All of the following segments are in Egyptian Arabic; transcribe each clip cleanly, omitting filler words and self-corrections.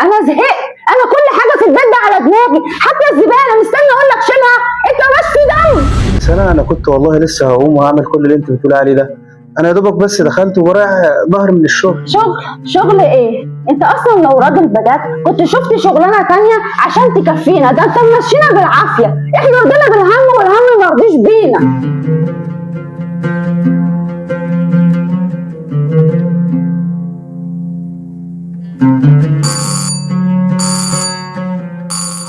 انا زهقت، انا كل حاجة في البيت ده على دماغي، حتى الزبالة مستني اقول لك شيلها، انت مش في دم. سناء انا كنت والله لسه هقوم وهعمل كل اللي انت بتقولي عليه ده، انا يا دوبك بس دخلت ورايح ظهري من الشغل. شغل ايه؟ انت اصلا لو راجل بجد كنت شفت شغلانة تانية عشان تكفينا، ده انت ممشينا بالعافية، احنا رضينا بالهم والهم ما رضيش بينا.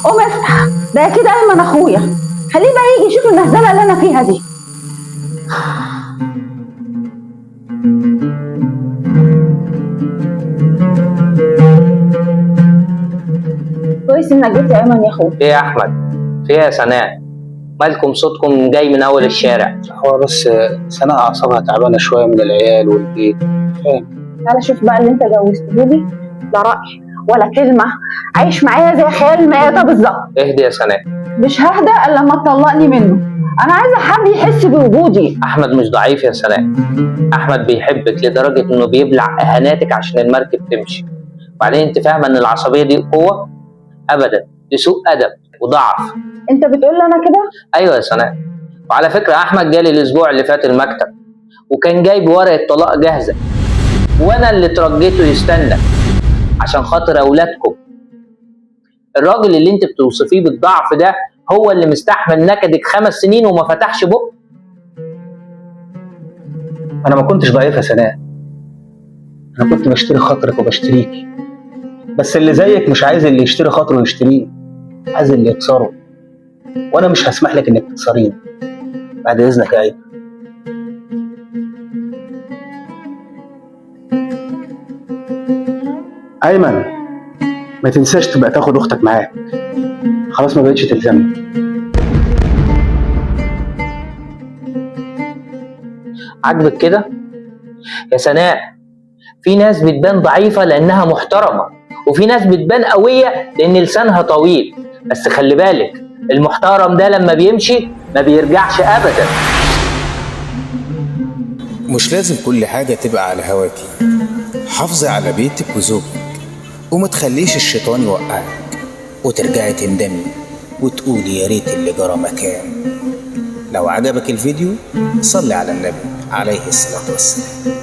قوم افتح، ده اكيد ايمن اخويا، خليه بقى يجي يشوف المهزلة اللي انا فيها دي. كويس انك جيت يا ايمن يا اخويا. ايه يا احمد؟ في ايه يا سناء؟ مالكم صوتكم جاي من اول الشارع؟ هو بس سناء اعصابها تعبانة شوية من العيال والبيت. فاهم؟ تعالى شوف بقى اللي انت جوزته لي، لا رأي ولا كلمة، عايش معايا زي خيال المآتة بالظبط. اهدي يا سناء. مش ههدى الا لما تطلقني منه، انا عايزه حد يحس بوجودي. احمد مش ضعيف يا سناء، احمد بيحبك لدرجة انه بيبلع اهاناتك عشان المركب تمشي. وبعدين انت فاهمه ان العصبية دي قوة؟ ابدا، دي سوء ادب وضعف. انت بتقول لي انا كده؟ ايوه يا سناء. وعلى فكرة احمد جالي الاسبوع اللي فات المكتب وكان جايب ورقة طلاق جاهزة، وانا اللي ترجيته يستنى عشان خاطر اولادكم. الراجل اللي انت بتوصفيه بالضعف ده هو اللي مستحمل نكدك 5 سنين وما فتحش بقه. انا ما كنتش ضعيف يا سناء، انا كنت بشتري خاطرك وبشتريكي، بس اللي زيك مش عايز اللي يشتري خاطره يشتريه، عايز اللي يكسره، وانا مش هسمح لك انك تكسريني. بعد اذنك يا عيد. ايمن ما تنساش تبقى تاخد اختك معاك، خلاص ما بقتش تلزمني. عاجبك كده يا سناء؟ في ناس بتبان ضعيفة لأنها محترمة، وفي ناس بتبان قوية لأن لسانها طويل، بس خلي بالك المحترم ده لما بيمشي ما بيرجعش أبدا. مش لازم كل حاجة تبقى على هواكي، حافظي على بيتك وزوجك وما تخليش الشيطان يوقعك وترجعي تندمي وتقولي يا ريت اللي جرى مكان. لو عجبك الفيديو صلي على النبي عليه الصلاة والسلام.